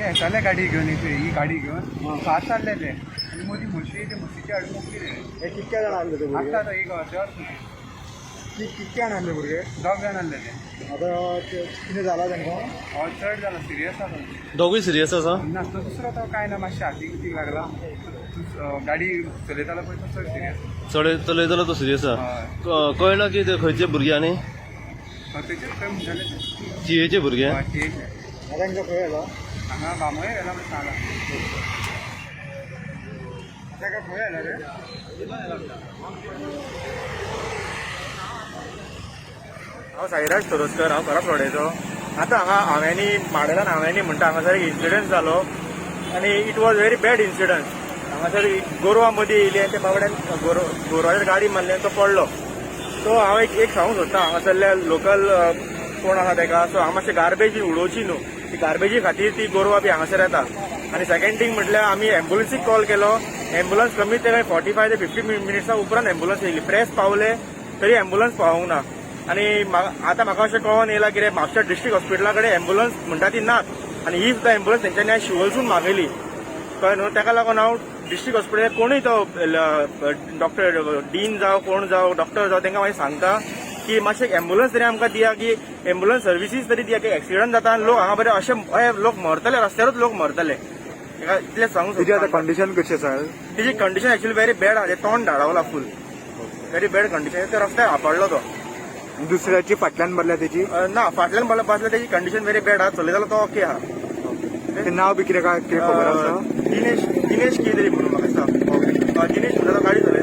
येताले गाडी घेवन, ही गाडी घेवन फास्ट चालले ते आनी मदीं म्हशी, ते म्हशीची हाडून मोखली ते. हे कितके जाण आसले ते भुरगे? आतां एक अर्द्या कितके जाण आसले भुरगे? दोग जाण आसले ते. आतां कितें जाला तांकां? हय, चड जाला, सिरियस आसा. दोगूय सिरियस आसा? ना, तो दुसरो तो कांय ना, मातशें हातीक बितीक लागला. गाडी चलयतालो पळय तो चड सिरियस. चड चलयतालो तो सिरियस आसा? हय. कळना की ते खंयचे भुरगे आनी तेचेच खंय म्हणटाले ते. चियेचे भुरगे? हय, तेच. आतां तांकां खंय व्हेला? हांगा बांबोळे व्हेला म्हणून सांगला. ताका खंय व्हेला रे? हांव साईराज तोरस्कर, हांव करासवाड्याचो. आतां हांगा हांवेंनी माडेलान हांवेंनी म्हणटा हांगासर एक इन्सिडंट जालो आनी it was very bad incident. हांगासर गोरवां मदीं येयली आनी त्या बाबड्यान गोरवाचेर गाडी मारली आनी तो पडलो. सो हांव एक एक सांगूंक सोदता हांगासरल्या लोकल कोण आसा तेका, सो हांगा मातशें गार्बेज बी उडोवची न्हू, ती गार्बेजी खातीर ती गोरवां बी हांगासर येता. आनी सेकंड थींग म्हटल्यार आमी एम्बुलन्सीक कॉल केलो, एम्बुलन्स कमीत कमी 45 ते 50 मिनिट्सां उपरांत एम्बुलन्स येयली. प्रेस पावले तरी एम्बुलन्स पावोंक ना. आनी आतां म्हाका अशें कळोन येयलां कितें म्हापशा डिस्ट्रिक्ट हॉस्पिटला कडेन एम्बुलन्स म्हणटा ती नाच आनी ही सुद्दां एम्बुलन्स तेंच्यांनी आयज शिवोलसून मागयली, कळ्ळें न्हू. तेका लागून हांव डिस्ट्रिक्ट हॉस्पिटल कोणूय तो डॉक्टर डीन जावं कोण जावं डॉक्टर जावं तेंकां मागीर सांगता की मातशें एम्बुलन्स तरी आमकां दिया, की एम्बुलन्स सर्विसीस तरी दिया, की एक्सिडंट जाता आनी लोक हांगा बरे अशे लोक मरतले, रस्त्यारूच लोक मरतले. तेका इतलें सांगूंक तेजी आतां सोदता. कंडिशन कशी आसा? तेजी कंडिशन एक्चुअली व्हेरी बॅड आहा, तें तोंड धाडावला फूल, व्हेरी बॅड कंडिशन. ते रस्त्यार आपडलो तो. दुसऱ्याची फाटल्यान मारल्या तेजी? ना, फाटल्यान बसला तेजी कंडिशन व्हेरी बॅड आहा, चलयतालो तो ओके आहा. ते नाव बी कितें काय कितें खबर आसा? दिनेश, दिनेश कितें तरी म्हणून म्हाका दिसता. दिनेश म्हणटा तो गाडी चलयतालो.